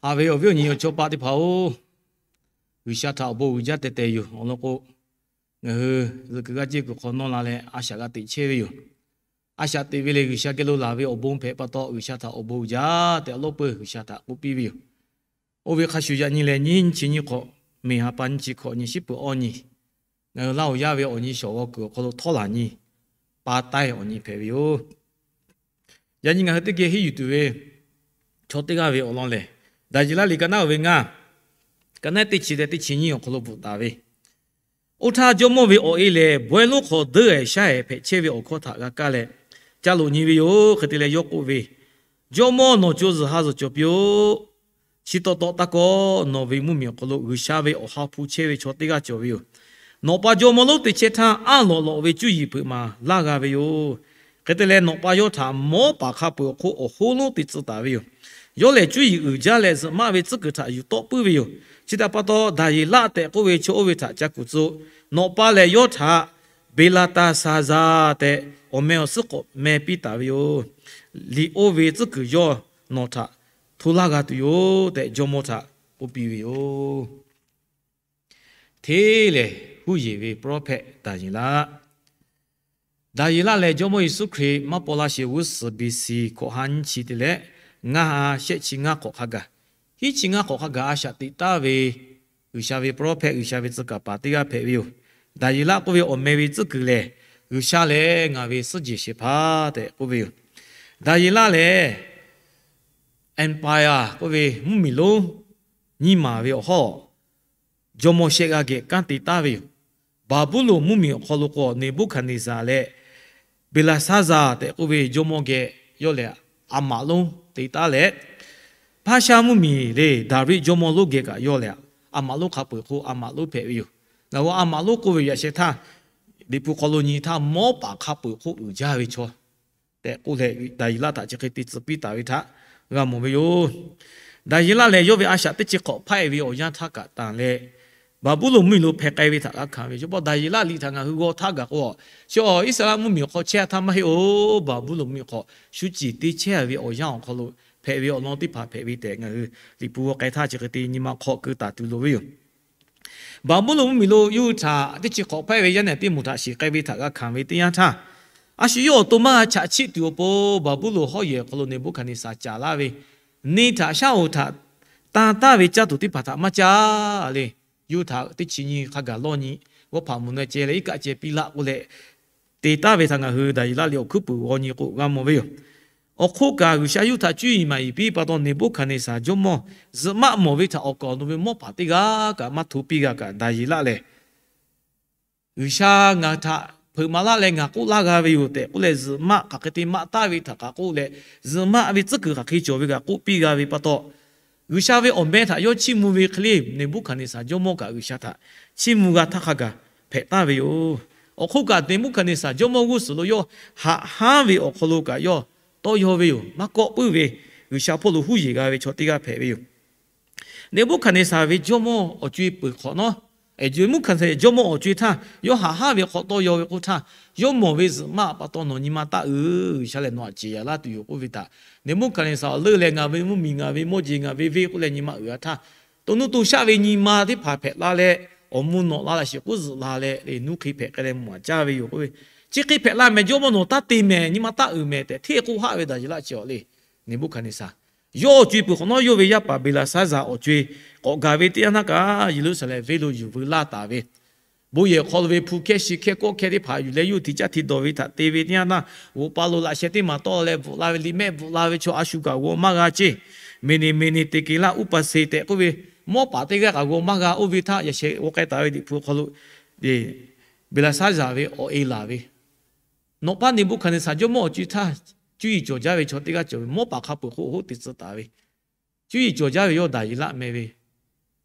Haꞈ ve awˬ viˉ awˬ nyi awˬ chawˇ paˆ teˇ hpaˍ-oˬ, G'uiˬsha htaꞈ awˬ bon uiˍ jaˇ teh teh yoˬ. Awˬ lawn k'o, ngaˬ hui zuhꞈ kuiˬ g'aˇ jeˇ kuiˬ hk'aw nawˇ la leh a shaꞈ g'a teꞈ chehˇ ve yoˬ. A shaꞈ teꞈ ve lehˬ, G'uiˬsha geh lo laˬ ve awˬ bon hpehꞈ pa taw, G'uiˬsha htaꞈ awˬ bon uiˍ jaˇ tehꞈ awˬ lawˉ peuˇ G'uiˬsha htaꞈ k'oˆ piˇ ve yoˬ. Oˇ ve hk'a shuˍ, yaꞈ nyi lehˬ, nyiˇ nyiˇ chi nyiˇ hk'awꞈ, May ha pa nyiˇ chi hkawꞈ nyi shiˉ peuˬ awˇ nyi, ngaˬ hui Laˇhuˍ yaˇ ve awˬ nyi shawˍ g'aw kuiˬ awˬ hk'aw lo htawˇ laˬ nyi, pa taiˇ awˬ nyi hpehꞈ ve yoˬ. Yaꞈ nyi ngaˬ hui teˇ geh henˇ yuˬ tuˬ ve chaw teˇ g'aˇ ve awˬ lawn lehˬ, Daˍyeˍlaˆ liꞈ ka naˉ uiˍ ve ngaˇ, ka naˉ teˇ chi leh teˇ chi nyiˇ awˬ hk'aw lo bvuhꞈ taˍ ve, Oˇ htaˇ jawˇmawˇ ve awˬ e lehˬ, bawehˇ lonˉ hk'aw deuˇ-ehˍ shaˉ-ehˍ hpehꞈ chehˇ ve awˬ hkawˇ htaꞈ g'a kaˇ leh, ca loꞈ nyi ve yoˬ. Hk'e te leh yawˇ k'oˆ ve, Jawˇmawˇ, nawˬ co zuhˬ ha zuhˬ cawˬ piˇ-oˆ. Chi taw taw taˇ kawˆ. Nawˬ ve mvuhˇmiˬ awˬ hk'aw lo G'uiˬsha ve awˬ ha hpu chehˇ ve chaw teˇ g'aˇ cawˬ ve yoˬ. Nawˬ pa jawˇmawˇ lonˉ te chehˇ htaˇ, aˉ lawꞈ lawꞈ ve cuˇ yiˍ hpeuꞈ maˍ laˇ g'a ve yoˬ. Hk'e te leh, nawˬ pa yawˇ htaꞈ mawˉ paˍ hk'a peuˬ awˬ hk'oˆ awˬ hoˉ lonˉ te tcuh taˍ ve yoˬ. Yawˇ lehˬ, cuˇ yiˍ uiˍ jaˇ leh zuhꞈ maˆ ve tcuhˉ kuiˬ htaꞈ yuˬ tawˆ puiˉ ve yoˬ. Chi htaꞈ pa taw, Daˍyeˍlaˆ tehꞈ k'oˆ ve chaw oˇ ve htaꞈ ca kuˬ tcuh-oˆ. Nawˬ pa lehˬ, yawˇ htaꞈ Beˍlaˍtaˍsaˍzaˍ tehꞈ awˬ meh awˬ suhˉ k'awꞈ meh piˇ taˍ ve yoˬ. Liꞈ oˇ ve tcuhˉ kuiˬ yawˇ nawˬ htaꞈ hto laˇ g'a tuˬ yoˬ tehꞈ, jawˇmawˇ htaꞈ k'oˆ piˇ ve yoˬ. Hteˇ lehˬ, huˉ yeˬ ve prophet Daˍyeˍlaˆ. Daˍyeˍlaˆ lehˬ, Jawˇmawˇ Yeˍsuˆ Hkriꞈ maˇ paw la sheˍ g'uˇ suhˍ B C hkawꞈ ha nyiˇ chi te leh, ngaˇ ha shehˆ chi ngaˇ hk'awꞈ hk'a gaˬ, hiˉ chi ngaˇ hk'awꞈ hk'a gaˬ a shaꞈ teꞈ taˍ ve G'uiˬsha ve prophet, G'uiˬsha ve tcuh kaˍ paˍ teˇ g'aˇ hpehꞈ ve yoˬ. Daˍyeˍlaˆ k'oˆ ve awˬ meh ve tcuhˉ kuiˬ lehˬ, G'uiˬsha lehˬ ngaˬ ve suhˉ jeˬ shehˍ hpaˇ tehꞈ k'oˆ ve yoˬ. Daˍyeˍlaˆ lehˬ, empire k'oˆ ve mvuhˇmiˬ lonˉ nyiˇ maˬ ve awˬ hawˉ jawˇmawˇ shehˆ g'aˇ geh kanˉ te taˍ ve yoˬ. Baˍbuˍlonˍ mvuhˇmiˬ awˬ hk'aw lo k'o, Neˍbuˆhkaˍneˍsaˍ leh Beˍlaˍsaˇzaˍ tehꞈ k'oˆ ve jawˇmawˇ geh yawˇ lehˬ a maꞈ lonˉ te taˍ leh, Paˉshaˆ mvuhˇmiˬ lehˬ Daˍriˆ jawˇmawˇ lonˉ geh kaꞈ yawˇ lehˬ a maꞈ lonˉ hk'a peuˬ hk'oˆ a maꞈ lonˉ hpehꞈ ve yoˬ. Ngaˬ hui a maꞈ lonˉ k'oˆ ve yaꞈ sheh htaˇ, Liꞈ hpu hk'aw lo nyi htaˇ mawˉ paˍ hk'a peuˬ hk'oˆ uiˍ jaˇ ve chaw tehꞈ k'oˆ leh, Daˍyeˍlaˆ htaꞈ chi hk'e te tcuh piˇ taˍ ve htaꞈ g'a mawˬ ve yoˬ. Daˍyeˍlaˆ lehˬ, yawˇ ve a shaꞈ teˇ chi hk'awꞈ hpaiˆ ve awˬ yanˇ htaˇ kaꞈ tanˬ leh, Baˍbuˍlonˍ mvuhˇmiˬ lo hpeh k'ai ve htaꞈ g'a hkanˍ ve yoˬ. Daˍyeˍlaˆ liꞈ htaꞈ ngaˬ hui g'aw htaˇ gaˬ k'o, chi Iˉsaˍreˍlaˆ mvuhˇmiˬ awˬ hk'aw chehˇ htaˇ maˇ heˆ-oˬ. Baˍbuˍlonˍ mvuhˇmiˬ hk'awꞈ shu ciˍ te chehˇ ve awˬ yanˇ awˬ hk'aw lo hpehꞈ ve awˬ lawn teˇ hpaˍ hpehꞈ ve tehꞈ ngaˬ hui Liꞈ hpu g'aw k'ai htaˇ chi hk'e te nyi ma hk'aw keu taˍ tuˬ loˍ ve yoˬ. Baˍbuˍlonˍ mvuhˇmiˬ lo yawˇ hui htaꞈ teˇ chi hk'awꞈ hpaiˆ ve yaˇ nehˬ teˇ moˍ htaꞈ shiˍ k'ai ve htaꞈ g'a hkanˍ ve teˇ yanˇ htaˇ, a shu yawˇ awˬ to maˇ g'a chaꞈ chiˆ tuˬ awˬ pon, Baˍbuˍlonˍ hawˉ yehˬ awˬ hk'aw lo Neˍbuˆhkaˍneˍsaˍ caˍ laˇ ve, neˇ htaꞈ shaˉ hoꞈ htaꞈ tan taˍ ve caˇ tuˬ teˇ hpaˍ htaꞈ maˇ caˇ le. Yawˇ hui htaꞈ teˇ chi nyi hk'a gaˬ lawˇ nyi, g'awˇ hpaꞈ mvuhˬ na ceh leh iˉ kaˆ ceh piˇ laˆ k'oˆ leh te taˍ ve htaꞈ ngaˬ hui Daˍyeˍlaˆ liꞈ awˬ hkuiˉ puiˍ g'aw nyi k'o g'a mawˬ ve yoˬ. Awˬ hk'oˆ kaꞈ, G'uiˬsha yawˇ hui htaꞈ cuˇ yiˍ maˍ yiˍ piˇ pa taw, Neˍbuˆhkaˍneˍsaˍ jawˇmawˇ zuhꞈ maˆ mawˬ ve htaꞈ awˬ kaˍ awˬ nu ve mawˉ paˍ teˇ g'aˇ kaꞈ maˇ hto piˇ g'a kaꞈ, Daˍyeˍlaˆ lehˬ G'uiˬsha ngaˬ htaꞈ hpeuꞈ maˍ laˇ leh ngaˬ k'oˆ laˇ g'a ve yoˬ tehꞈ k'oˆ leh, zuhꞈ maˆ hk'aˬ hk'e te maˆ taˍ ve htaꞈ kaꞈ k'oˆ leh, zuhꞈ maˆ ve tcuhˉ kuiˬ hk'aˬ hk'e cawˬ ve kaꞈ k'oˆ piˇ g'a ve pa taw, G'uiˬsha ve awˬ meh htaꞈ yawˇ chiˇ mvuh ve hk'e le, Neˍbuˆhkaˍneˍsaˍ jawˇmawˇ kaꞈ G'uiˬsha htaꞈ chiˇ mvuh g'a htaˇ hk'a gaˬ hpehꞈ taˍ ve yoˬ. Awˬ hk'oˆ kaꞈ, Neˍbuˆhkaˍneˍsaˍ jawˇmawˇ g'uˇ suhˍ lo yawˇ haꞈ hanˉ ve awˬ hk'aw lo kaꞈ yawˇ tawˇ yaw ve yoˬ. Maˇ kawˆ puiˉ ve G'uiˬsha hpawˇ lo huˉ yeˬ g'a ve chaw teˇ g'aˇ hpehꞈ ve yoˬ. Neˍbuˆhkaˍneˍsaˍ ve jawˇmawˇ awˬ co-e peuˬ hk'awꞈ nawˉ, Neˍbuˆhkaˍneˍsaˍ jawˇmawˇ awˬ co-e htaˇ yawˇ haꞈ hanˉ ve hk'aw tawˇ yaw ve k'o htaˇ, yawˇ mawˬ ve zuhꞈ maˆ pa taw nawˬ nyi ma taˆ uiˍ, G'uiˬsha lehˬ nawˬ htaꞈ ciˍ yanˍ laˇ tuˬ yoˬ k'oˆ ve htaꞈ, Neˍbuˆhkaˍneˍsaˍ awˬ leuˆ lehˬ ngaˬ ve mvuhˇmiˬ, ngaˬ ve mawˇ jeˬ, ngaˬ ve venˇ k'oˆ leh nyi ma uiˍ a htaˇ, to nuˇ to shaˆ ve nyi ma teˇ hpaˍ hpehꞈ la leh, awˬ mvuh nawꞈ la laꞈ sheˍ k'oˆ zuhꞈ la leh, nuˇ hk'e hpehꞈ k'ai leh mawˬ a caˇ ve yoˬ k'oˆ ve, chi hk'e hpehꞈ la mehˍ, jawˇmawˇ nawˬ taˇ te mehˍ, nyi ma taˆ uiˍ mehˍ tehꞈ hteˇ k'oˆ haˆ ve Daˍyeˍlaˆ chi awˬ le. Neˍbuˆhkaˍneˍsaˍ yawˇ awˬ co-e peuˬ hk'awꞈ nawˉ yawˇ ve yaˇ paˍ Beˍlaˍsaˇzaˍ awˬ co-e k'awꞈ gaˬ ve teˇ yanˇ htaˇ kaꞈ, Yeˍruˆsaˍlehnˍ venˇ lo yuˬ veu laˇ taˍ ve, bon yehˬ hk'aw lo ve hpu hkehˇ shi hkehˇ kawˆ hkehˇ teˇ hpaˍ yuˬ leh yawˇ hui hti caˇ hti dawˬ ve htaꞈ te ve teˇ yanˇ htaˇ, g'oꞈ pa lo laꞈ sheh teˇ maˬ tawˆ leh bvuhꞈ la ve liꞈ mehˆ bvuhꞈ la ve chaw a shu kaꞈ g'aw maˇ g'a ceˇ. Meˍneˍmeˍneˍteˍkeˍlaˆ uˉpeˍseˍ tehꞈ k'oˆ ve mawˉ paˍ teˇ g'aˇ kaꞈ g'aw maˇ g'a. Oˇ ve htaˇ yaꞈ sheh g'aw k'ai taˍ ve Liꞈ hpu hk'aw lo Beˍlaˍsaˇzaˍ ve awˬ e laˬ ve, nawˬ pa Neˍbuˆhkaˍneˍsaˍ jawˇmawˇ awˬ co-e htaˇ cuˇ yiˍ cawˬ jaˇ ve chaw teˇ g'aˇ cawˬ ve, mawˉ paˍ hk'a peuˬ hk'oˆ awˬ hoˉ te tcuh taˍ ve, cuˇ yiˍ cawˬ jaˇ ve yawˇ Daˍyeˍlaˆ meh ve,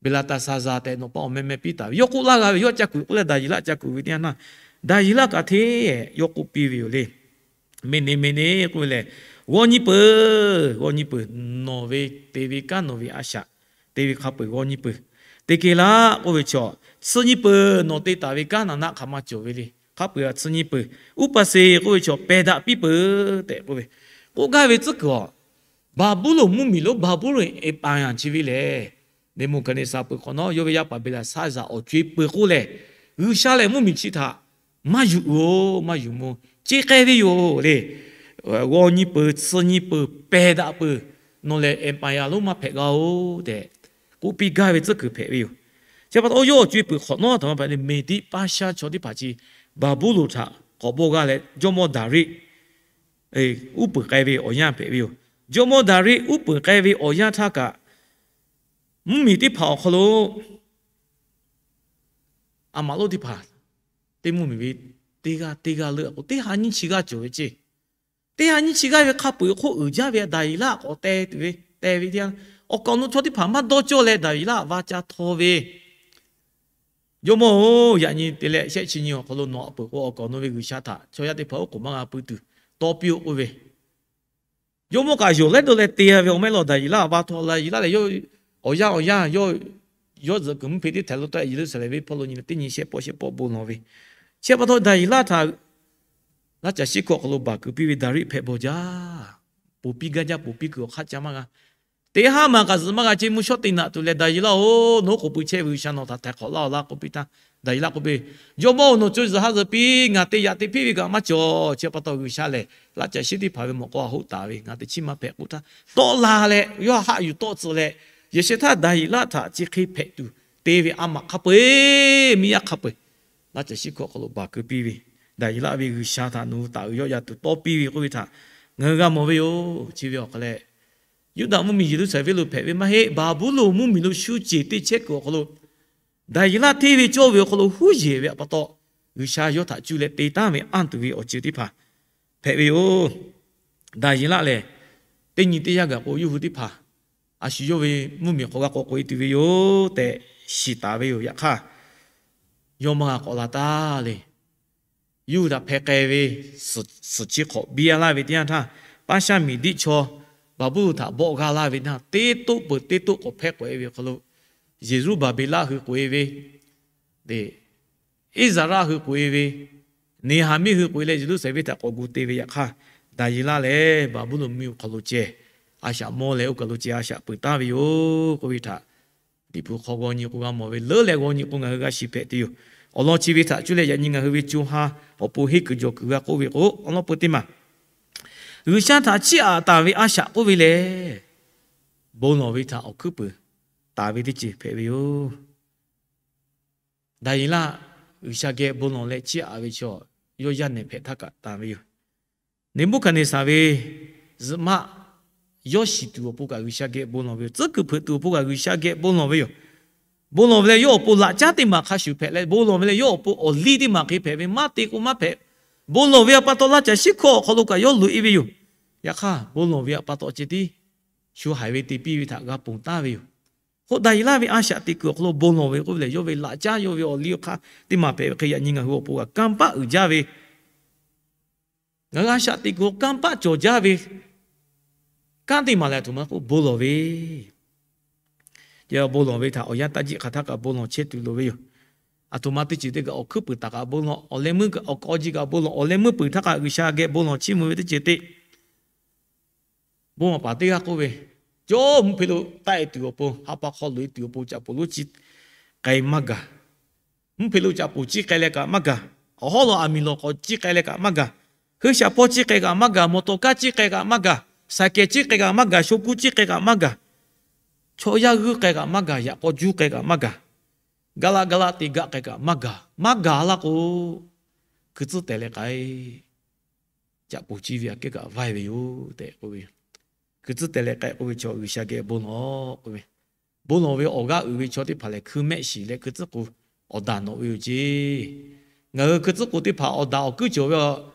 Beˍlaˍtaˍsaˍzaˍ tehꞈ nawˬ pa awˬ meh meh piˇ taˍ ve, yawˇ k'oˆ laˇ g'a ve, yawˇ ca kuˬ k'oˆ leh Daˍyeˍlaˆ ca kuˬ ve teˇ yanˇ htaˇ, Daˍyeˍlaˆ kaꞈ hteˇ yawˇ k'oˆ piˇ ve yoˬ le. Meˍneˍmeˍneˍ k'oˆ ve lehˬ, g'aw nyi peuˬ, g'aw nyi peuˬ, nawˬ ve te ve kanˉ nawˬ ve a shaꞈ te ve hk'a peuˬ g'aw nyi peuˬ. Teˍkeˍlaˆ k'oˆ ve chaw, tsuhˇ nyi peuˬ, nawˬ te taˍ ve kanˉ naˍ naˆ hk'aˬ ma cawˬ ve le. Hk'a peuˬ a tsuhˇ nyi peuˬ. Uˉpeˍseˍ k'oˆ ve chaw, pehˬ daꞈ piˇ peuˬ tehꞈ k'oˆ ve, k'oˆ gaˇ ve tcuhˉ kuiˬ awˬ Baˍbuˍlonˍ mvuhˇmiˬ lonˉ, Baˍbuˍlonˍ empire chi ve lehˬ, Neˍbuˍhkaˍneˍsaˍ peuˬ hk'awꞈ nawˉ yawˇ ve yaˇ paˍ Beˍlaˍsaˍzaˍ awˬ co-e peuˬ k'oˆ leh, G'uiˬsha lehˬ mvuhˇmiˬ chi htaꞈ maˇ yuˬ-oˬ, maˇ yuˬ mvuh, ce k'ai ve yoˬ le. G'aw nyi peuˬ, tsuh nyi peuˬ, pehˬ daꞈ peuˬ, nawˬ lehˬ empire lonˉ maˇ hpehꞈ g'a-oˬ tehꞈ k'oˆ piˇ gaˇ ve tcuhˉ kuiˬ hpehꞈ ve yoˬ. Chi pa taw, oˇ yawˇ awˬ co-e peuˬ hk'awꞈ nawˉ htaꞈ ma hpehꞈ le, Meˍdiˆ Paˉshaˇ chaw teˇ hpaˍ chi Baˍbuˍlonˍ htaꞈ k'awꞈ bawˆ g'aˇ leh, jawˇmawˇ Daˍriˆ uˉ peunˍ k'ai ve awˬ yanˇ hpehꞈ ve yoˬ. Jawˇmawˇ Daˍriˆ uˉ peunˍ k'ai ve awˬ yanˇ htaˇ kaꞈ, mvuhˇmiˬ teˇ hpaˍ awˬ hk'aw lo a maꞈ lonˉ teˇ hpaˍ, teˇ mvuhˇmiˬ ve teˇ g'aˇ teˇ g'aˇ leuˆ k'o, teˇ ha nyiˇ chi g'aˇ cawˬ ve ceˇ. Teˇ ha nyiˇ chi g'aˇ ve hk'a peu-eˬ hk'oˆ uiˍ jaˇ ve Daˍyeˍlaˆ k'awꞈ teh tuˬ ve, teh ve teˇ yanˇ, awˬ kaˍ awˬ nu chaw teˇ hpaˍ maˇ dawˇ cawˇ leh Daˍyeˍlaˆ va ca htaw ve, Jawˇmawˇ-oˬ, yaꞈ nyi te leh shehˆ chi nyi awˬ hk'aw lo nawˬ haꞈ peuˬ k'o, awˬ kaˍ awˬ nu ve G'uiˬsha htaꞈ chaw yaˇ teˇ hpaˍ oˉ k'oˍ maˇ g'a pui tuˬ tawˇ piˇ-oˆ k'oˆ ve, jawˇmawˇ kaꞈ yonˍ leh dawˇ leh te ve awˬ mehˆ lawˬ Daˍyeˍlaˆ va htaw. Daˍyeˍlaˆ lehˬ, awˬ yanˇ awˬ yanˇ yawˇ, yawˇ zuhꞈ kuiˬ mvuhˇ hpe teˇ htehꞈ lo taˆ Yeˍruˆsaˍlehnˍ venˇ hpawˇ lo nyi leh teˇ nyi shehˆ pawˆ shehˆ pawˆ bon lawˬ ve. Chi pa taw Daˍyeˍlaˆ htaꞈ laˇ caˬ shiˉ hkawˇ awˬ hk'aw lo baˬ keu piˇ ve Daˍriˆ hpehꞈ bawˬ jaˇ. Ponˬ piˇ gaˇ jaˇ, ponˬ piˇ kuiˬ awˬ hk'aˇ ca maˇ g'a. Teˇ haˉ maˬ kaꞈ zuhꞈ maˇ g'a ce, mvuhˇ shawˉ te naꞈ tuˬ leh, Daˍyeˍlaˆ-oˬ, nawˬ oˉ k'oˍ pui chehˇ ve G'uiˬsha nawˬ htaꞈ htaiˍ hk'awꞈ laˇ-oˬ laˇ k'oˆ piˇ htaˇ, Daˍyeˍlaˆ k'oˆ piˇ, Jawˇmawˇ-oˬ, nawˬ co zuhꞈ ha zuhꞈ piˇ, ngaˬ te yaꞈ te hpiˆ ve kaꞈ maˇ cawˬ. Chi pa taw G'uiˬsha lehˬ laˇ caˬ shiˉ teˇ hpaˍ ve mawꞈ k'aw a hoˆ taˍ ve, ngaˬ teꞈ chiˇ maˇ hpehꞈ k'oˆ htaˇ, tawˆ la leh yawˇ haˆ yuˬ tawˆ tcuh leh, yehˬ sheh htaˇ Daˍyeˍlaˆ htaꞈ chi hk'e hpehꞈ tuˬ te ve a maꞈ hk'a peu-eˬ, miˇ yaˇ hk'a peu-eˬ, laˇ caˬ shiˉ hkawˇ awˬ hk'aw lo baˬ keu piˇ ve, Daˍyeˍlaˆ ve G'uiˬsha htaꞈ nawˬ hui taˍ uiˍ yawˆ yan tuˬ tawˇ piˇ ve k'oˆ ve htaꞈ ngaˬ hui g'a mawˬ ve yoˬ. Chi ve awˬ hk'aw leh, Yuˇdaꞈ mvuhˇmiˬ Yeˍruˆsaˍlehnˍ venˇ lo hpehꞈ ve maˇ heˆ. Baˍbuˍlonˍ mvuhˇmiˬ lo shu ceˬ teˇ chehˇ kuiˬ awˬ hk'aw lo, Daˍyeˍlaˆ hteˇ ve cawˇ ve awˬ hk'aw lo huˉ yehˬ ve pa taw, G'uiˬsha yawˇ htaꞈ cuˇ leh te taˉ ve anˇ tuˬ ve awˬ ceuˬ teˇ hpaˍ hpehꞈ ve yoˬ. Daˍyeˍlaˆ lehˬ, teˇ nyi teˇ yanˇ gaˬ k'o, yawˇ hui teˇ hpaˍ a shu yawˇ ve mvuhˇmiˬ hk'aw g'a k'awꞈ k'oꞈ-e tuˬ ve yoˬ tehꞈ shiˍ taˍ ve yoˬ. Yaꞈ hk'aˇ, yawˇ maˇ g'a k'awꞈ la taˍ le. Yawˇ hui htaꞈ hpeh k'ai ve suhˍ chi hk'awꞈ biˇ a laˇ ve teˇ yanˇ htaˇ, Paˉshaˇ Meˍdiˆ chaw Baˍbuˍlonˍ htaꞈ bawˆ g'a laˇ ve teˇ yanˇ, teˇ toˆ peuˬ teˇ toˆ k'awꞈ hpehˇ k'awꞈ e ve awˬ hk'aw lo, Yeˍruˆbaˍbeˍlaˆ hui k'oꞈ e ve, Iˉsaˍreˍlaˆ hui k'oꞈ e ve, Neˍhaˍmiˆ hui k'oꞈ e leh Yeˍruˆsaˍlehnˍ venˇ htaꞈ k'awꞈ gu te ve. Yaꞈ hk'aˇ, Daˍyeˍlaˆ lehˬ Baˍbuˍlonˍ mvuhˇmiˬ awˬ hk'aw lo ceh a shaꞈ mawˇ leh oˇ kaˬ lo ceh a shaꞈ peuˬ taˍ ve yoˬ k'oˆ ve htaꞈ, Liꞈ hpu hk'aw g'aw nyi k'o g'a mawˬ ve, leuˉ leh g'aw nyi k'o ngaˬ hui g'a shiˍ hpehꞈ tuˬ yoˬ. Awˬ lawn chi ve htaꞈ cuˇ leh yaꞈ nyi ngaˬ hui ve co ha awˬ pon henˇ kuiˬ jawˬ kuiˬ g'a k'oˆ ve k'o, awˬ lawn peu teˇ maˬ G'uiˬsha htaꞈ chiˇ aꞈ taˍ ve a shaꞈ k'oˆ ve lehˬ, bon lawˬ ve htaꞈ awˬ hkuiˉ puiˍ taˍ ve teˇ ceuˬ hpehꞈ ve yoˬ. Daˍyeˍlaˆ G'uiˬsha geh bon lawˬ leh chiˇ aꞈ ve chaw, yawˇ yaˇ nehˬ hpehꞈ htaˇ kaꞈ taˍ ve yoˬ. Neˍbuˆhkaˍneˍsaˍ ve zuhꞈ maˆ yawˇ shiˍ tuˬ awˬ pon kaꞈ G'uiˬsha geh bon lawˬ ve yoˬ. Tcuhˉ kuiˬ hpeuꞈ tuˬ awˬ pon kaꞈ G'uiˬsha geh bon lawˬ ve yoˬ. Bon lawˬ ve leh yawˇ awˬ pon laꞈ caˉ teˇ maˬ hk'a shuˍ hpehꞈ leh, bon lawˬ ve leh yawˇ awˬ pon awˬ liˇ teˇ maˬ hk'e hpehꞈ ve, maˇ te k'o maˇ hpehꞈ. Bon lawˬ ve pa taw laˇ caˬ shiˉ hkawˇ awˬ hk'aw lo kaꞈ yawˇ loꞈ e ve yoˬ. Yaꞈ hk'aˇ, bon lawˬ ve pa taw ceh tiˉ shu haiˬ ve te piˇ ve htaꞈ g'a ponˬ taˍ ve yoˬ. K'o, Daˍyeˍlaˆ ve a shaꞈ teꞈ kuiˬ awˬ hk'aw lo bon lawˬ ve k'oˆ ve lehˬ, yawˇ ve laꞈ caˉ yawˇ ve awˬ liˇ awˬ hk'aˇ teˇ maˬ hpehꞈ ve hk'e yaꞈ nyi ngaˬ hui awˬ pon kaꞈ kanˇ paˆ uiˍ jaˇ ve, ngaˬ hui a shaꞈ teꞈ kuiˬ kanˇ paˆ cawˬ jaˇ ve kanˉ teˇ maˬ lehˬ, aˬ htoꞈ ma k'oˆ bon lawˬ ve, bon lawˬ ve htaꞈ awˬ yanˇ taˇ jiˆ hk'aˬ htaˇ kaꞈ bon lawˬ chehˇ tuˬ loˍ ve yoˬ. Aˬ htoꞈ ma teˇ ceuˬ te kaꞈ awˬ hkuiˉ puiˍ taˍ kaꞈ bon lawˬ, awˬ leh meuˇ awˬ k'aw ji kaꞈ bon lawˬ, awˬ leh meuˇ puiˍ htaˇ kaꞈ G'uiˬsha geh bon lawˬ chiˇ mvuh ve teˇ ceuˬ te Bon maˍ paˍ teˇ g'aˇ k'oˆ ve, cawˇ mvuhˇ hpeꞈ lo taˆ e tuˬ awˬ pon, ha pa hk'aw loꞈ e tuˬ awˬ pon caꞈ poˍ lonˉ chi k'ai maˇ gaˬ. Mvuhˇ hpeꞈ lo caꞈ poˍ ciˇ k'ai leh kaꞈ maˇ gaˬ. Awˬ hawˉ lo aˬ miˍ lawˬ k'awꞈ ciˇ k'ai leh kaꞈ maˇ gaˬ. Hui shaˍ hpawˇ ciˇ k'ai kaꞈ maˇ gaˬ. Mawˬ tawˍ kaˇ ciˇ k'ai kaꞈ maˇ gaˬ. Saiˍ kehˍ ciˇ k'ai kaꞈ maˇ gaˬ. Sho kuˇ ciˇ k'ai kaꞈ maˇ gaˬ. Chaw yaˇ g'uiˇ k'ai kaꞈ maˇ gaˬ. Yaꞈ k'aw juˇ k'ai kaꞈ maˇ gaˬ. Gaˬ la gaˬ la te gaˬ k'ai kaꞈ maˇ gaˬ. Maˇ gaˬ laˇ k'o, hkui tcuhˉ tehˬ leh k'ai caꞈ poˍ ciˇ ve aꞈ kehˉ kaꞈ vaiˇ ve yoˬ tehꞈ k'oˆ ve. Hkui tcuhˉ tehˬ leh k'ai k'oˆ ve chaw G'uiˬsha geh bon lawˬ k'oˆ ve, bon lawˬ ve awˬ g'aˇ uiˍ ve chaw teˇ hpaˍ lehˬ, hkui mehˆ shiˍ leh hkui tcuhˉ k'oˍ awˬ daꞈ nawꞈ ve yoˬ ceˇ. Ngaˬ hui hkui tcuhˉ k'oˍ teˇ hpaˍ awˬ daꞈ awˬ kuiˉ cawˬ ve,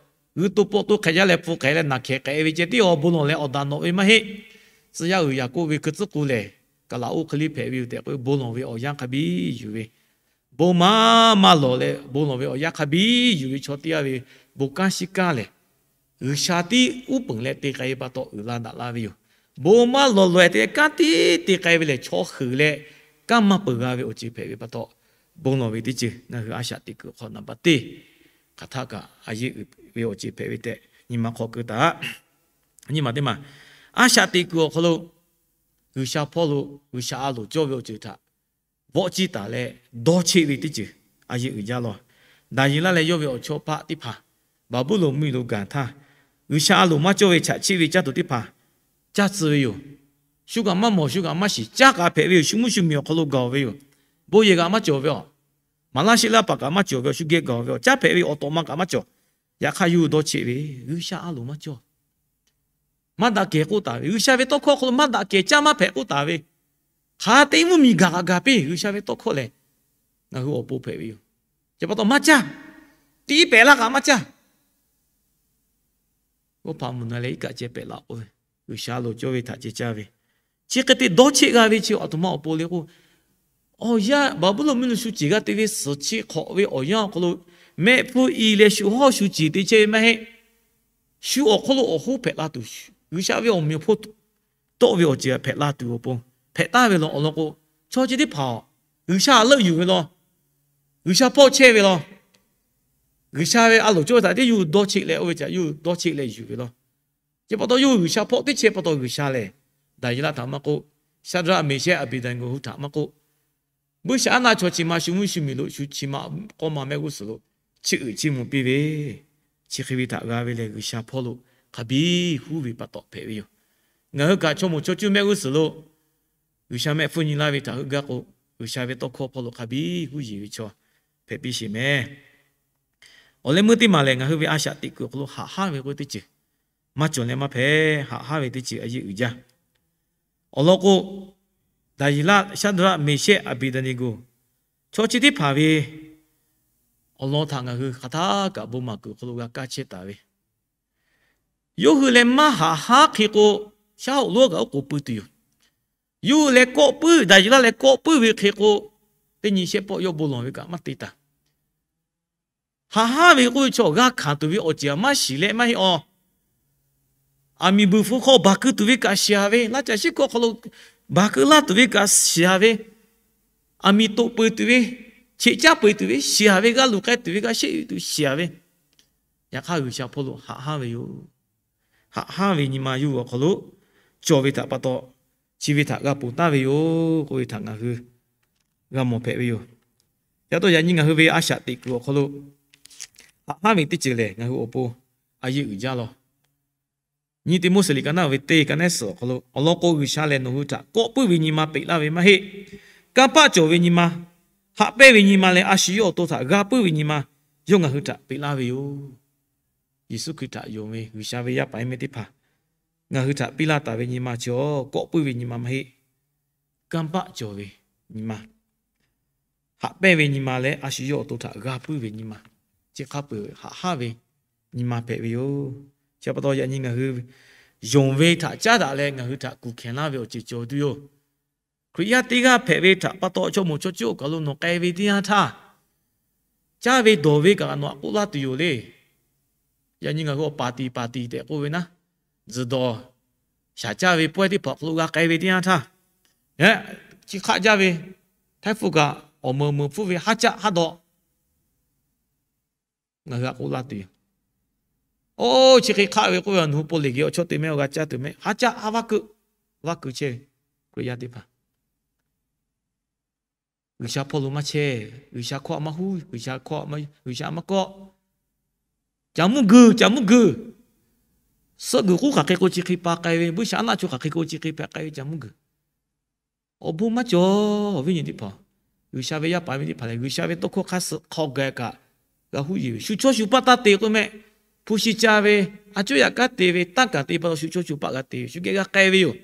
g'uiˇ to pawˆ to hk'ehꞈ jaˇ leh hpu hk'ehꞈ leh naˬ hkehˍ k'ehꞈ ve ceh tiˉ awˬ bon lawˬ leh awˬ daꞈ nawꞈ ve maˇ heˆ. Tcuh yaˇ uiˍ Yaˍkoˆ ve hkui tcuhˉ k'oˍ lehˬ, kaˬ laꞈ oˇ hk'e le hpehꞈ ve yoˬ tehꞈ k'oˆ ve, bon lawˬ ve awˬ yanˇ hk'a biˇ yuˬ ve, bon maˇ maˇ lawˬ leh bon lawˬ ve awˬ yanˇ hk'a biˇ yuˬ ve chaw teˇ g'aˇ ve bon kanˉ shiˉ kanˉ lehˬ, G'uiˬsha tiˉ uˉ peunˍ leh te k'ai ve pa taw uiˍ la daꞈ la ve yoˬ. Bon maˇ lawˬ lawˬ-e te leh kanˉ tiˉ te k'ai ve lehˬ, chaw heuˬ leh kanˉ maˇ peuˬ g'a ve awˬ ceuˬ hpehꞈ ve pa taw, bon lawˬ ve teˇ ceuˬ ngaˬ hui a shaꞈ teꞈ kuiˬ hk'aw naˍ baˬ teˇ hk'aˬ htaˇ kaꞈ a yeˇ uiˍ ve awˬ ceuˬ hpehꞈ ve tehꞈ nyi ma hk'aw keu taˍ. Nyi ma teˇ maˬ, A shaꞈ teꞈ kuiˬ awˬ hk'aw lo G'uiˬsha hpawˇ lo G'uiˬsha a loˍ cawˇ ve awˬ ceuˬ htaꞈ vawˆ ciˇ taˍ leh dawˇ cheˆ ve teˇ ceuˬ a yeˇ uiˍ jaˇ law. Daˍyeˍlaˆ leh yawˇ ve awˬ chawˇ paˆ teˇ hpaˍ Baˍbuˍlonˍ mvuhˇmiˬ lo gaˬ htaˇ, G'uiˬsha a loˍ maˇ cawˇ ve chaꞈ cheˆ ve caˇ tuˬ teˇ hpaˍ caˇ tcuh ve yoˬ. Shu kaꞈ maˇ mawˬ, shu kaꞈ maˇ shiˍ, caˇ k'a hpehꞈ ve yoˬ. Shu mvuhˇ shu miˬ awˬ hk'aw lo gaˬ ve yoˬ. Bon yehˬ kaꞈ maˇ cawˬ ve aˬ, maˍ laˇ sheˆ laˇ paˍ kaꞈ maˇ cawˬ ve aˬ, shu geh gaˬ ve aˬ, caˇ hpehꞈ ve awˬ tawꞈ ma kaꞈ maˇ cawˬ. Yaꞈ hk'aˇ yawˇ hui dawˇ cheˆ ve, G'uiˬsha a loˍ maˇ cawˇ. Maˇ daꞈ kehˬ k'oˆ taˍ ve, G'uiˬsha ve tawˇ hkawˇ hk'aw lo maˇ daꞈ kehˬ caˇ maˇ hpehꞈ k'oˆ taˍ ve, hk'a te mvuhˇmiˬ gaˬ kaꞈ gaˬ piˇ, G'uiˬsha ve tawˇ hkawˇ lehˬ ngaˬ hui awˬ pon hpehꞈ ve yoˬ. Chi pa taw maˇ caˇ, tiˉ pehˍ laˇ kaꞈ maˇ caˇ. Oˇ hpaˍ mvuhˬ na leh iˉ kaˆ ceh pehꞈ laˇ k'oˆ ve, G'uiˬsha loˍ cawˇ ve htaꞈ ceh caˇ ve, chi hk'e te dawˇ cheˆ g'a ve chi aˬ htoꞈ ma awˬ pon le k'o, awˬ yanˇ Baˍbuˍlonˍ mvuhˇmiˬ lo shu ceˬ g'a te ve suhˍ chi hk'awꞈ ve awˬ yanˇ awˬ hk'aw lo mehˆ hpfuhˇ i leh shu hawˇ shu ceˬ te chehˇ ve maˇ heˆ. Shu awˬ hk'aw lo awˬ hoˉ hpehꞈ la tuˬ, G'uiˬsha ve awˬ meꞈ awˬ hponˇ tawˆ ve awˬ ceuˬ hpehꞈ la tuˬ awˬ pon hpehꞈ taˍ ve law. Awˬ lawn k'o, chaw chi teˇ hpaˍ G'uiˬsha leuˆ yuˬ ve law, G'uiˬsha hpawˇ chehˇ ve law, G'uiˬsha ve a loˍ cawˇ ve htaꞈ tiˉ yawˇ hui dawˇ cheˆ leh oˇ ve htaꞈ yawˇ hui dawˇ cheˆ leh yuˬ ve law. Chi pa taw yawˇ hui G'uiˬsha hpawˇ teˇ chehˇ pa taw G'uiˬsha lehˬ, Daˍyeˍlaˆ htaꞈ maˇ k'oˆ, Shaˍdraˆ, Meˍshehˆ, Aˍbeˍdaˍneˍgoˍ hui htaꞈ maˇ k'oˆ, buiˇshaˆaˉnaˆ chaw chi ma shu mvuhˇ shu miˬ lo shu chi ma k'awˇ ma mehˆ g'uˇ suhˍ lo chiˇ uiˍ chiˇ mvuh piˇ ve, chi hk'e ve htaꞈ g'a ve lehˬ G'uiˬsha hpawˇ lo hk'a biˇ huˉ ve pa taw hpehꞈ ve yoˬ. Ngaˬ hui kaꞈ chaw moˍ chaw cuˇ mehˆ g'uˇ suhˍ lo G'uiˬsha mehˆ hpfuhˇ nyi laˇ ve htaꞈ heuˆ gaˇ k'o, G'uiˬsha ve tawˇ hkawˇ hpawˇ lo hk'a biˇ huˉ yeˬ ve chaw hpehꞈ piˇ sheˍ mehˍ. Awˬ leh meuˇ teˇ maˬ lehˬ, ngaˬ hui ve a shaꞈ teꞈ kuiˬ awˬ hk'aw lo haꞈ haˉ ve k'oˆ ve teˇ ceuˬ maˇ cawˬ leh maˇ hpehꞈ, haꞈ haˉ ve teˇ ceuˬ a yeˇ uiˍ jaˇ. Awˬ lawn k'o, Daˍyeˍlaˆ, Shaˍdraˆ, Meˍshehˆ, Aˍbeˍdaˍneˍgoˍ chaw chi teˇ hpaˍ ve awˬ lawn htaꞈ ngaˬ hui hk'aˬ htaˇ kaꞈ bon maˍ kuiˬ awˬ hk'aw lo g'a kaˇ chehˇ taˍ ve, yawˇ hui leh maˇ haꞈ haˉ hk'e k'o, shaˉ hoꞈ lonˉ kaꞈ oˉ k'oˍ pui tuˬ yoˬ. Yawˇ hui leh kawˆ puiˉ, Daˍyeˍlaˆ leh kawˆ puiˉ ve hk'e k'o, teˇ nyi shehˆ pawˆ yawˇ bon lawˬ ve kaꞈ maˇ te taˍ. Haꞈ haˉ ve k'oˆ ve chaw g'a hkanˍ tuˬ ve awˬ ceuˬ maˇ shiˍ leh maˇ heˆ aˬ. Aˬ miˍ buiˬ hpu hk'aw baˬ keu tuˬ ve kaꞈ shiˍ a ve, laˇ caˬ shiˉ hkawˇ hk'aw lo baˬ keu laˇ tuˬ ve kaꞈ shiˍ a ve, aˬ miˍ toꞈ peu eˬ tuˬ ve, cheꞈ caˉ peu eˬ tuˬ ve shiˍ a ve, g'a luˬ k'ai tuˬ ve, g'a sheˆ tuˬ shiˍ a ve, yaꞈ hk'aˇ G'uiˬsha hpawˇ lo haꞈ haˉ ve yoˬ. Haꞈ haˉ ve nyi ma yawˇ hui awˬ hk'aw lo cawˬ ve htaꞈ pa taw, chi ve htaꞈ g'a ponˬ taˍ ve yoˬ k'oˆ ve htaꞈ ngaˬ hui g'a mawˬ hpehꞈ ve yoˬ. Yaꞈ taw yaꞈ nyi ngaˬ hui ve a shaꞈ teꞈ kuiˬ awˬ hk'aw lo haꞈ haˉ ve teˇ ceuˬ lehˬ, ngaˬ hui awˬ pon a yeˇ uiˍ jaˇ law. Nyi Tiˆmoˉseˍ liꞈ ka naˉ ve teˇ ka naˉ suhˍ awˬ hk'aw lo awˬ lawn k'o, G'uiˬsha lehˬ nawˬ hui htaꞈ kawˆ puiˉ ve nyi ma peꞈ laˇ ve maˇ heˆ. Kanˇ paˆ cawˬ ve nyi ma, haꞈ pehnˇ ve nyi ma leh a shu yawˇ awˬ to htaꞈ g'a puiˉ ve nyi ma, yawˇ ngaˬ hui htaꞈ peꞈ laˇ ve yoˬ. Yeˍsuˆ Hkriꞈ htaꞈ yonˍ ve G'uiˬsha ve yaˇ paˍ yaˇ miˇ teˇ hpaˍ ngaˬ hui htaꞈ piˇ laˇ taˍ ve nyi ma chi awˬ kawˆ puiˉ ve nyi ma maˇ heˆ. Kanˇ paˆ cawˬ ve nyi ma, haꞈ pehnˇ ve nyi ma leh a shu yawˇ awˬ to htaꞈ g'a puiˉ ve nyi ma, chi hk'a peu-eˬ haꞈ haˉ ve nyi ma hpehꞈ ve yoˬ. Chi pa taw yaꞈ nyi ngaˬ hui yonˍ ve htaꞈ caˉ daꞈ leh ngaˬ hui htaꞈ kuˬ hkehˬ laˇ ve awˬ ceuˬ cawˬ tuˬ yoˬ. Hkriꞈ yaˇ teˇ g'aˇ hpehꞈ ve htaꞈ pa taw, chaw moˍ chaw cuˇ awˬ kaˬ lo nawˬ k'ai ve teˇ yanˇ htaˇ, caˇ ve dawˬ ve kaꞈ nawˬ htaꞈ k'oˆ laˇ tuˬ yoˬ le. Yaꞈ nyi ngaˬ hui awˬ paˍ tiˍ paˍ tiˍ tehꞈ k'oˆ ve naˉ, tzuhˬ dawˬ shaˍ caˇ ve pawehˇ teˇ hpaˍ awˬ hk'aw lo g'a k'ai ve teˇ yanˇ htaˇ, chi hk'aˆ jaˇ ve, htaiˇ hpfuhˇ kaꞈ awˬ meuˍ meuˍ hpfuhˇ ve haˉ caˆ haˉ dawꞈ ngaˬ hui htaꞈ k'oˆ laˇ tuˬ yoˬ. Oˇ chi hk'e hk'aˆ ve k'oˆ ve, nawˬ hui pon leˬ geh awˬ chawˇ te mehˆ, g'a caˇ tuˬ mehˆ, haˉ caˆ haˉ vaˇ keuˆ, vaˇ keu chehˇ ve Hkriꞈ yaˇ teˇ hpaˍ G'uiˬsha hpawˇ lo maˇ chehˇ. G'uiˬsha hkawˇ maˇ huˉ, G'uiˬsha hkawˇ, G'uiˬsha maˇ kawˆ. Caˬ mvuhˇ guiˬ, caˬ mvuhˇ guiˬ. Suhˆ guiˬ k'uˉ hk'aˬ hk'e k'o chi hk'e pa k'ai ve, buiˇshaˆaˉnaˆ chaw hk'aˬ hk'e k'o chi hk'e pa k'ai ve caˬ mvuhˇ guiˬ. Awˬ bon maˇ cawˬ. Awˬ viˉ nyi teˇ hpaˍ, G'uiˬsha ve yaˇ paˍ yaˇ miˇ teˇ hpaˍ lehˬ, G'uiˬsha ve tawˇ hkawˇ hk'a suh hk'aw gaˬ kaꞈ g'a huˉ yeˬ ve, shu chawˇ shu paˆ taˇ te k'oˆ mehˆ. Hpu shi ca ve, a cuˉ yaꞈ kanˉ te ve, tanˇ kaˬ te pa taw shu chawˇ shu paˆ g'a te ve, shu geh g'a k'ai ve yoˬ.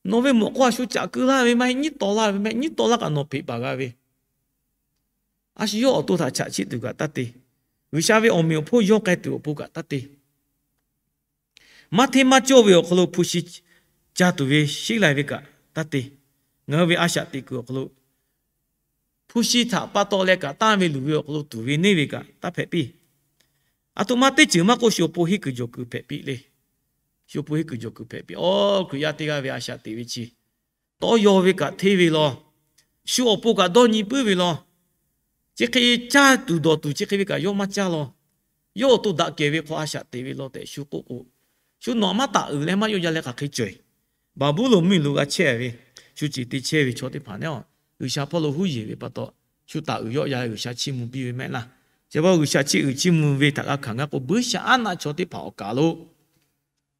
Nawˬ ve mawꞈ k'aw a shu caꞈ keu laˇ ve maˇ heˆ, nyiˉ taw laˇ ve maˇ heˆ, nyiˉ taw laˇ kaꞈ nawˬ hpeꞈ baˬ g'a ve, a shu yawˇ awˬ to htaꞈ chaꞈ chiˆ tuˬ kaꞈ taˇ te. G'uiˬsha ve awˬ meꞈ awˬ hponˇ yawˇ k'ai tuˬ awˬ pon kaꞈ taˇ te. Maˇ hteˇ maˇ cawˇ ve awˬ hk'aw lo hpu shi ca tuˬ ve sheˉ lai ve kaꞈ taˇ te. Ngaˬ hui ve a shaꞈ teꞈ kuiˬ awˬ hk'aw lo hpu shi htaꞈ pa taw leh kaꞈ tanˇ ve luˬ ve awˬ hk'aw lo tuˬ ve neˇ ve kaꞈ taˇ hpehꞈ piˇ. Aˬ htoꞈ ma teˇ ceuˬ maˇ k'oˆ, shu awˬ pon henˇ kuiˬ jawˬ kuiˬ hpehꞈ piˇ le. Shu awˬ pon henˇ kuiˬ jawˬ kuiˬ hpehꞈ piˇ. Awˬ Hkriꞈ yaˇ teˇ g'aˇ ve a shaꞈ teꞈ ve chi tawˇ yaw ve kaꞈ hteˇ ve law. Shu awˬ pon kaꞈ dawˇ nyi puiˉ ve law. Chi hk'e caˇ tuˬ dawˬ tuˬ chi hk'e ve kaꞈ yawˇ maˇ caˇ law. Yawˇ awˬ to daꞈ kehˬ ve hk'aw a shaꞈ teꞈ ve law tehꞈ shu k'oˆ k'o, Shu nawꞈ maˇ taˍ uiˍ leh maˇ yawˆ ya leh hk'aˬ hk'e cawˬ-eˬ. Baˍbuˍlonˍ mvuhˇmiˬ lo g'a chehˇ ve, shu ciˍ te chehˇ ve chaw teˇ hpaˍ neˉ-oˬ, G'uiˬsha hpawˇ lo huˉ yeˬ ve pa taw, shu taˍ uiˍ yawˆ ya leh G'uiˬsha chiˇ mvuh piˇ ve mehˆ laˇ. Chi pa taw G'uiˬsha chiˇ uiˍ chiˇ mvuh ve htaꞈ g'a hkanˍ gaˇ k'o, buiˇshaˆaˉnaˆ chaw teˇ hpaˍ awˬ kaˍ lo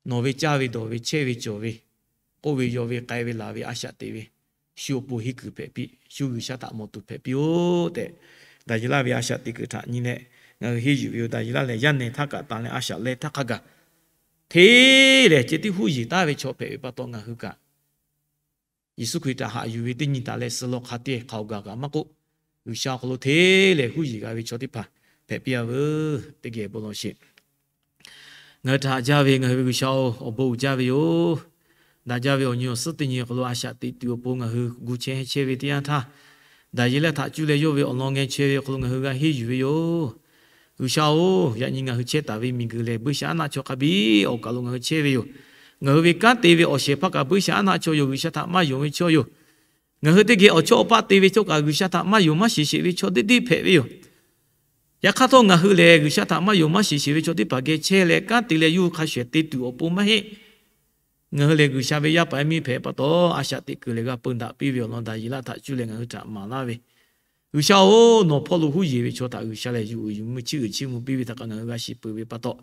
nawˬ ve caˇ ve dawˬ ve chehˇ ve cawˬ ve, k'oˆ ve yaw ve k'ai ve laˬ ve a shaꞈ teꞈ ve, shu awˬ pon henˇ kuiˬ hpehꞈ piˇ, shu G'uiˬsha htaꞈ mawˬ tuˬ hpehꞈ piˇ-oˆ tehꞈ, Daˍyeˍlaˆ ve a shaꞈ teꞈ kuiˬ htaꞈ nyi leh ngaˬ hui henˇ yuˬ ve yoˬ. Daˍyeˍlaˆ lehˬ yaˇ nehˬ htaˇ kaꞈ tanˬ leh a shaꞈ leh htaˇ hk'a gaˬ hteˇ lehˬ ceh tiˉ huˉ yeˬ taˍ ve chaw hpehꞈ ve pa taw ngaˬ hui kaꞈ Yeˍsuˆ Hkriꞈ htaꞈ haꞈ yuˬ ve teˇ nyi taˍ leh suh law hk'a te hk'aoˍ gaˬ kaꞈ maˇ k'oˆ, G'uiˬsha awˬ hk'aw lo hteˇ lehˬ huˉ yeˬ g'a ve chaw teˇ hpaˍ hpehꞈ piˇ-a veuˬ. Teˇ geh bon lawˬ sheˍ. Ngaˬ hui htaꞈ haꞈ jaˇ ve ngaˬ hui ve G'uiˬsha-oˬ, awˬ bon uiˍ jaˇ ve yoˬ. Daꞈ jaˇ ve awˬ nyi awˬ suhˉ teˇ nyi awˬ hk'aw lo a shaꞈ teꞈ tuˬ awˬ pon ngaˬ hui gu chehˇ chehˇ ve teˇ yanˇ htaˇ, Daˍyeˍlaˆ htaꞈ cuˇ leh yawˇ ve awˬ lawn ngeh chehˇ ve awˬ hk'aw lo ngaˬ hui g'a henˇ yuˬ ve yoˬ. G'uiˬsha-oˬ, yaꞈ nyi ngaˬ hui chehˇ taˍ ve miˬguiˬ lehˬ buiˇshaˆaˉnaˆ chaw hk'a biˇ awˬ kaˍ lo ngaˬ hui chehˇ ve yoˬ. Ngaˬ hui ve kanˉ te ve awˬ shehˍ hpaˇ kaꞈ buiˇshaˆaˉnaˆ chaw yoˬ, G'uiˬsha htaꞈ maˇ yonˍ ve chaw yoˬ. Ngaˬ hui teˇ geh awˬ chawˇ awˬ paˆ te ve chaw kaꞈ G'uiˬsha htaꞈ maˇ yonˍ maˇ shiˍ sheˍ ve chaw deˇ deˇ hpehꞈ ve yoˬ. Yaꞈ hk'aˇ htawˇ ngaˬ hui lehˬ G'uiˬsha htaꞈ maˇ yonˍ maˇ shiˍ sheˍ ve chaw teˇ hpaˍ geh chehˇ leh kanˉ te leh yawˇ hui hk'a shuˍ te tuˬ awˬ pon maˇ heˆ. Ngaˬ hui lehˬ G'uiˬsha ve yaˇ paˍ yaˇ miˇ hpehꞈ pa taw, a shaꞈ teꞈ kuiˬ lehˬ g'a peu daꞈ piˇ ve awˬ lawn Daˍyeˍlaˆ htaꞈ cuˇ leh ngaˬ hui htaꞈ maˍ laˇ ve, G'uiˬsha-oˬ, nawˬ hpawˇ lo huˉ yeˬ ve chaw htaꞈ G'uiˬsha lehˬ yuˬ uiˍ yuˬ mvuh chiˇ uiˍ chiˇ mvuh piˇ ve htaꞈ kaꞈ ngaˬ hui g'a shiˍ peuˬ ve pa taw,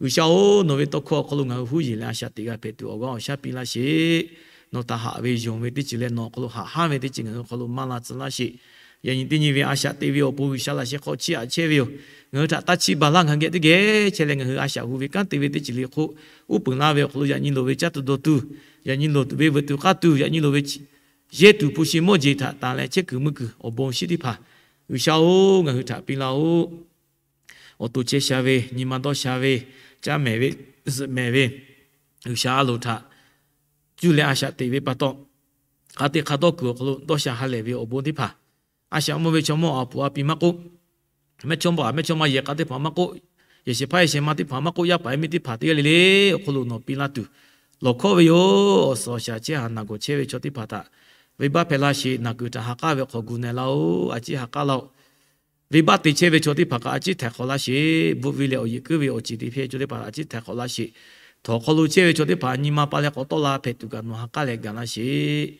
G'uiˬsha-oˬ, nawˬ ve tawˇ hkawˇ awˬ hk'aw lo ngaˬ hui huˉ yeˬ leh a shaꞈ teꞈ g'a hpehꞈ tuˬ awˬ g'aˇ awˬ shaˉ piˇ laˇ sheˍ. Nawˬ htaꞈ haꞈ ve yonˍ ve teˇ ceuˬ leh nawˬ awˬ hk'aw lo haꞈ hanˉ ve teˇ ceuˬ ngaˬ hui awˬ hk'aw lo maˇ la tcuh laˇ sheˍ. Yaꞈ nyi teˇ nyi ve a shaꞈ teꞈ ve awˬ pon G'uiˬsha laꞈ sheh hk'aw chiˇ aꞈ chehˇ ve yoˬ. Ngaˬ hui htaꞈ taˇ chiˇ baˬ laˇ, ngaˬ hui geh teˇ geh chehˇ leh ngaˬ hui a shaꞈ hu ve kanˉ te ve teˇ ceuˬ le hk'oˆ uˉ peunˍ laˇ ve awˬ hk'aw lo yaꞈ nyi loˍ ve caˇ tuˬ dawˬ tuˬ, yaꞈ nyi loˍ tuˬ ve veuꞈ tuˬ k'aˇ tuˬ, yaꞈ nyi loˍ ve yehˇ tuˬ hpu shi mawˇ jeˬ htaꞈ tanˬ leh chehˇ kuiˬ mui kuiˬ awˬ bon shinˉ teˇ hpaˍ G'uiˬsha-oˬ, ngaˬ hui htaꞈ piˇ laˇ-oˆ. Awˬ to chehˇ sha ve, nyi ma dawˇ sha ve, caˇ mehˍ ve, zuhꞈ mehˍ ve, G'uiˬsha a loˍ htaꞈ cuˇ leh a shaꞈ teꞈ ve pa taw, hk'a te hk'a dawˇ kuiˬ awˬ hk'aw lo dawˇ sha ha lehˬ ve awˬ bon teˇ hpaˍ, a shaꞈ mawˇ ve chaw mawˇ a puˍ a pi maˇ k'oˆ, mehˇchawˇma mehˇchawˇma yehˬ k'a teˇ hpaˍ maˇ k'oˆ, yehˬ shehˍ hpaˇ yehˬ shehˍ ma teˇ hpaˍ maˇ k'oˆ, yaˇ paˍ yaˇ miˇ teˇ hpaˍ teˇ g'aˇ le le awˬ hk'aw lo nawˬ piˇ laˇ tuˬ, lawˬ hkawˇ ve yoˬ. Awˬ suhˍ awˬ shaˍ chehˇ haˍ naˬ gawˬ chehˇ ve chaw teˇ hpaˍ htaꞈ venˇbaˆ hpehˇ laˇ sheˍ. Naˬ kuiˬ htaꞈ ha k'aˉ ve hk'aw gu na laˇ-oˆ. A ciˉ ha k'aˉ laˇ-oˆ. Venˇbaˆ te chehˇ ve chaw teˇ hpaˍ kaꞈ a ciˉ htaiˍ hk'awꞈ laˇ sheˍ. Bvuhꞈ ve leh awˬ yeꞈ kuiˉ ve awˬ ceˬ te hpehˇ chaw teˇ hpaˍ a ciˉ htaiˍ hk'awꞈ laˇ sheˍ. Htawnˍ hk'aw lo chehˇ ve chaw teˇ hpaˍ nyi ma pa leh k'awꞈ tawˆ la hpehꞈ tuˬ kaꞈ nawˬ ha k'aˉ leh gaˬ laˇ sheˍ.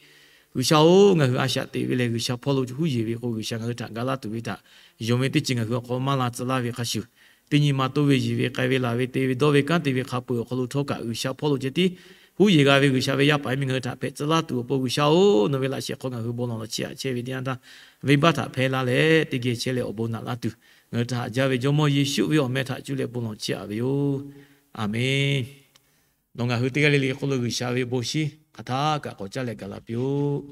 G'uiˬsha-oˬ, ngaˬ hui a shaꞈ teꞈ ve lehˬ G'uiˬsha hpawˇ lo huˉ yeˬ ve k'o, G'uiˬsha ngaˬ hui htaꞈ ga laˇ tuˬ ve htaꞈ yonˍ ve teˇ ceuˬ ngaˬ hui awˬ hk'aw maˇ la tcuh laˇ ve hk'a shuˍ, teˇ nyi ma toˇ ve yiˬ ve k'ai ve laˬ ve te ve dawˇ ve kanˉ te ve hk'a peu-eˬ awˬ hk'aw lo htawˇ kaꞈ G'uiˬsha hpawˇ lo ceh tiˉ huˉ yeˬ g'a ve G'uiˬsha ve yaˇ paˍ yaˇ miˇ ngaˬ hui htaꞈ hpehꞈ tcuh laˇ tuˬ awˬ pon G'uiˬsha-oˬ, nawˬ ve laꞈ sheh hk'aw ngaˬ hui bon lawˬ law chiˇ aꞈ chehˇ ve teˇ yanˇ htaˇ, venˇbaˆ htaꞈ hpehˇ laˇ leh teˇ geh chehˇ leh awˬ bon naꞈ laˇ tuˬ, ngaˬ hui htaꞈ haꞈ jaˇ ve Jawˇmawˇ Yeˍsuˆ ve awˬ meh htaꞈ cuˇ leh bon lawˬ chiˇ aꞈ ve yoˬ. Aˍmenˬ. Nawˬ ngaˬ hui teˇ g'aˇ le le hk'oˆ lo G'uiˬsha ve bon shinˉ hk'aˬ htaˇ kaꞈ k'awꞈ caˇ leh gaˬ la piˇ-oˆ.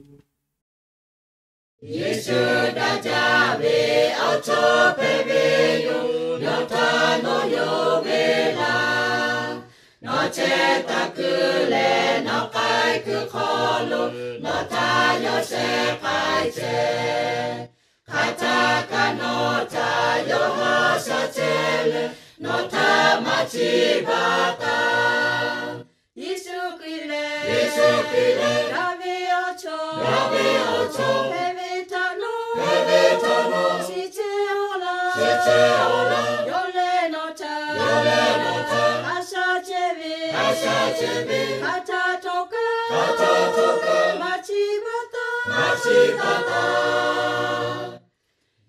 Yeˍsuˆ daꞈ jaˇ ve awˬ chawˇ hpehꞈ ve yoˬ. Nawˬ htaꞈ nawˬ yonˍ ve laˬ, nawˬ chehˇ taˍ kuiˬ leh nawˬ k'ai kuiˬ hk'aw lo nawˬ htaꞈ yawˇ sheh k'ai chehˇ. Hk'aˬ htaˇ kaꞈ nawˬ htaꞈ yawˇ haꞈ shaˉ chehˇ leh, nawˬ htaꞈ maˇ chiˇ baˬ taˍ. Yeˍsuˆ Hkriꞈ lehˬ, Yeˍsuˆ Hkriꞈ lehˬ, daꞈ ve awˬ chawˇ, daꞈ ve awˬ chawˇ, hpehꞈ ve htaꞈ nawˬ, hpehꞈ ve htaꞈ nawˬ, shiˍ chehˇ-oˆ laˇ, shiˍ chehˇ-oˆ laˇ. Yawˇ lehˬ nawˬ htaꞈ, yawˇ lehˬ nawˬ htaꞈ, haꞈ shaˉ chehˇ ve, haꞈ shaˉ chehˇ ve, hk'aˬ htaˇ htawˇ kaꞈ, hk'aˬ htaˇ htawˇ kaꞈ, maˇ chiˇ baˬ taˍ, maˇ chiˇ baˬ taˍ.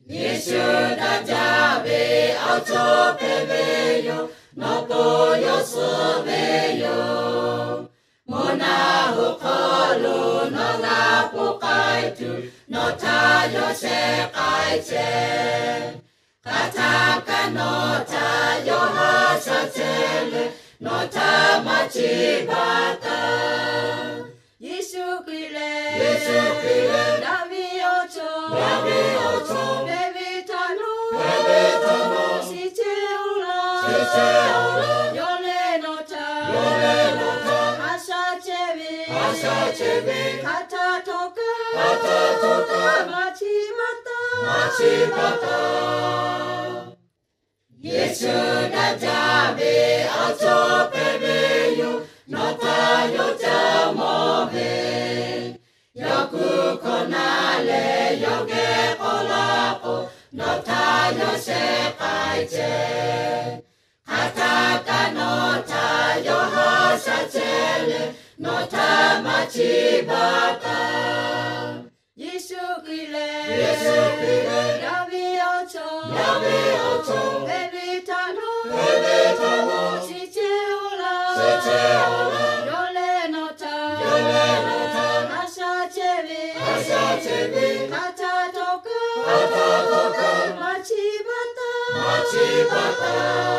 Yeˍsuˆ daꞈ jaˇ ve awˬ chawˇ hpehꞈ ve yoˬ. Nawˬ to yawˇ suh ve yoˬ. Moˬ naˆ hoꞈ hk'aw lo nawˬ g'a hpoˆ k'ai tuˬ, nawˬ htaꞈ yawˇ sheh k'ai chehˇ. Hk'aˬ htaˇ kaꞈ nawˬ htaꞈ yawˇ haꞈ shaˉ chehˇ leh, nawˬ htaꞈ maˇ chiˇ baˬ taˍ. Yeˍsuˆ Hkriꞈ lehˬ, Yeˍsuˆ Hkriꞈ lehˬ, daꞈ ve awˬ chawˇ, daꞈ ve awˬ chawˇ, hpehꞈ ve htaꞈ nawˬ, hpehꞈ ve htaꞈ nawˬ, shiˍ chehˇ-oˆ laˇ, shiˍ chehˇ-oˆ laˇ. Yawˇ lehˬ nawˬ htaꞈ, yawˇ lehˬ nawˬ htaꞈ, haꞈ shaˉ chehˇ ve, haꞈ shaˉ chehˇ ve, hk'aˬ htaˇ htawˇ kaꞈ, hk'aˬ htaˇ htawˇ kaꞈ, maˇ chiˇ baˬ taˍ, maˇ chiˇ baˬ taˍ. Yeˍsuˆ daꞈ jaˇ ve awˬ chawˇ hpehꞈ ve yoˬ. Nawˬ htaꞈ yawˇ ca mawˬ ve, yawˇ kuˬ hkawˇ na leh yawˇ geh k'awꞈ la k'o, nawˬ htaꞈ yawˇ sheh k'ai chehˇ. Hk'aˬ htaˇ kaꞈ nawˬ htaꞈ yawˇ haꞈ chehˇ leh, nawˬ htaꞈ maˇ chiˇ baˬ taˍ. Yeˍsuˆ Hkriꞈ lehˬ, Yeˍsuˆ Hkriꞈ lehˬ, yaˇ ve awˬ chawˇ, yaˇ ve awˬ chawˇ, hpehꞈ ve htaꞈ nawˬ, hpehꞈ ve htaꞈ nawˬ, chi chehˇ-oˆ laˇ, chi chehˇ-oˆ laˇ. Yawˇ lehˬ nawˬ htaꞈ, yawˇ lehˬ nawˬ htaꞈ, a shaꞈ chehˇ ve, a shaꞈ chehˇ ve, hk'a htaꞈ tawˇ kaˇ, hk'a htaꞈ tawˇ kaˇ, maˇ chiˇ baˬ taˍ, maˇ chiˇ baˬ taˍ.